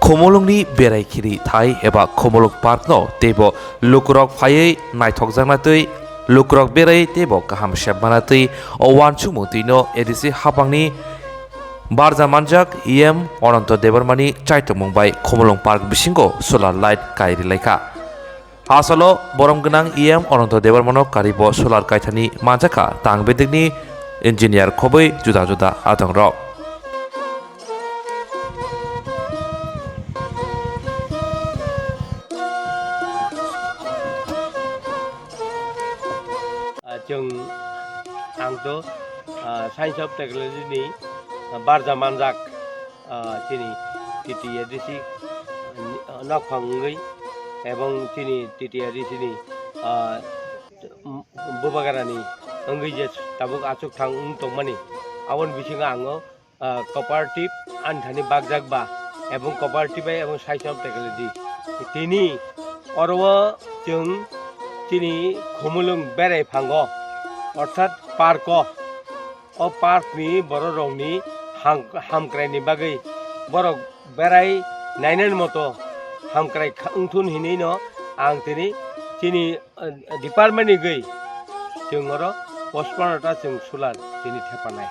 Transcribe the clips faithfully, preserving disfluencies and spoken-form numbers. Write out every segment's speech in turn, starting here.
Khumulwngni berai khiri thai eba Khumulwng Park no teibo lukurok phaiwi naithokjakna twi, lukurok berai teibo kaham sepmana twi o uansukmung twi no A D C hapangni barja manjak E M Ananto Debbarmani chaitokmung bai Khumulwng Park bisingo solar light kai rilaikha. Asalo borom gwnang E M Ananto Debbarmano karibo solar kaithani manjakha tang bedekni engineer khobwi juda juda adongrok. Ah, chwng, ang to, ah, Science of Technology ni, ah, barja manjak, ah, chini T T A D C ni, ah, nokphang wngwi, ebong chini T T A D C ni, ah, bubagrani wngwi je tabuk achuk thang wng tongmani, aboni bisingo ang o ah, cooperative ani thani bakjak ba, ebong cooperative bai ebong science of technology. Tini oro o chwng chini Khumulwng berai phango, orthat park o, o park ni borok rok ni ham-, hamkrai ni bagwi borok berai nainani moto hamkrai kha-, wngthun hinwi no ang tini chini ah, department ni gwi chwng oro pochpanno ta chwng solar tini thepanai.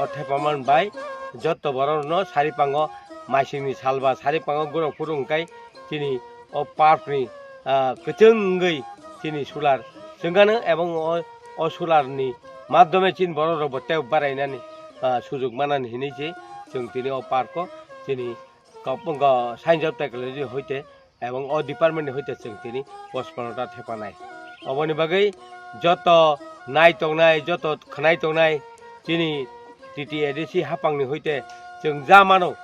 O thepaman bai jotto borok no sari pango maising ni salba sari pango gurok phuru hwnkhe chini o park ni, ah, kwchwng wngwi chini solar chwngano ebong o, o solar ni madhyome chini borok rok bo tei barainani, ah, sujuk manani hinwi se chwng tini o park o chini kop-, go-, Science of Technology hoite ebong o department ni hoite chwng tini pochpanno ta thepanai. Oboni bagwi joto nai tongnai, joto khwnai tongnai chini T T A D C hapang ni hoite chwng ja mano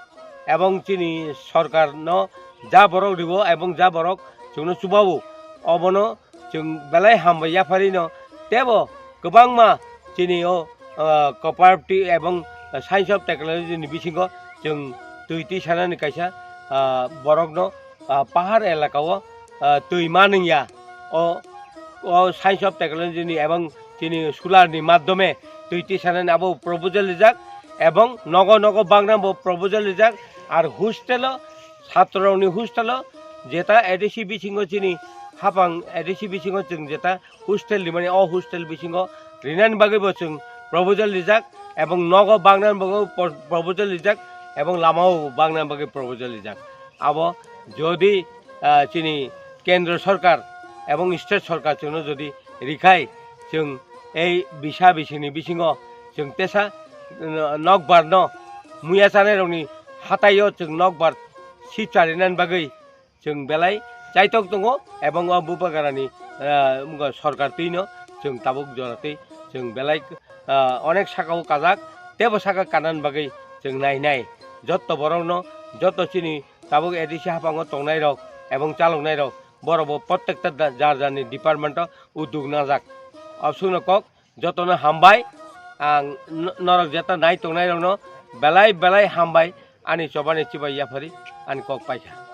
ebong chini sorkar no ja borok riwo ebong ja borok chwngno chubawo, obono chwng belai hambai yapharino teibo kwbangma chini o, ah, cooperative ebong Science of Technology ni bisingo chwng twi twi sanani kaisa, ah, borokno, ah, pahar elaka o, ah, twi manwngya o, o Science of Technology ni ebong chini solar ni madhyome twi twi sanani abo proposal rijak ebong nogo nogo bagna bo proposal rijak ar hostel o Chatrorokni hostel o jeta A D C bisingo chini hapang A D C bisingo chwng jeta hostel rimani o hostel bisingo rinani bagwi bo chwng proposal rijak ebong nogo bagna bagwi pro-, proposal rijak ebong lama o bagna bagwi proposal rijak. Abo jodi, ah, chini kendro sorkar ebong state sorkar chwngno jodi rikhai chwng ei bisa bisingni bisingo chwng tesa, uh, nokbar no muya chanai rokni hatai o chwng nokbar sip charinani bagwi chwng belai chaitok tongo, ebong o bubagrani, ah, wngkha sorkar twino chwng tabuk jora twi chwng belai, ah, onek saka o kajak, tebo saka kanani bagwi chwng nai nai. Jotto borokno, jotto chini tabuk A D C haphango tongnai rok ebong chaloknai rok, borok bo prottekta da-, jar jarni department o uddog najak. Obswkno kok, jotono hambai, ang no-, norok jeta nai tongnai rokno belai belai hambai, ani chobani chibai yaphari ani kok paikha.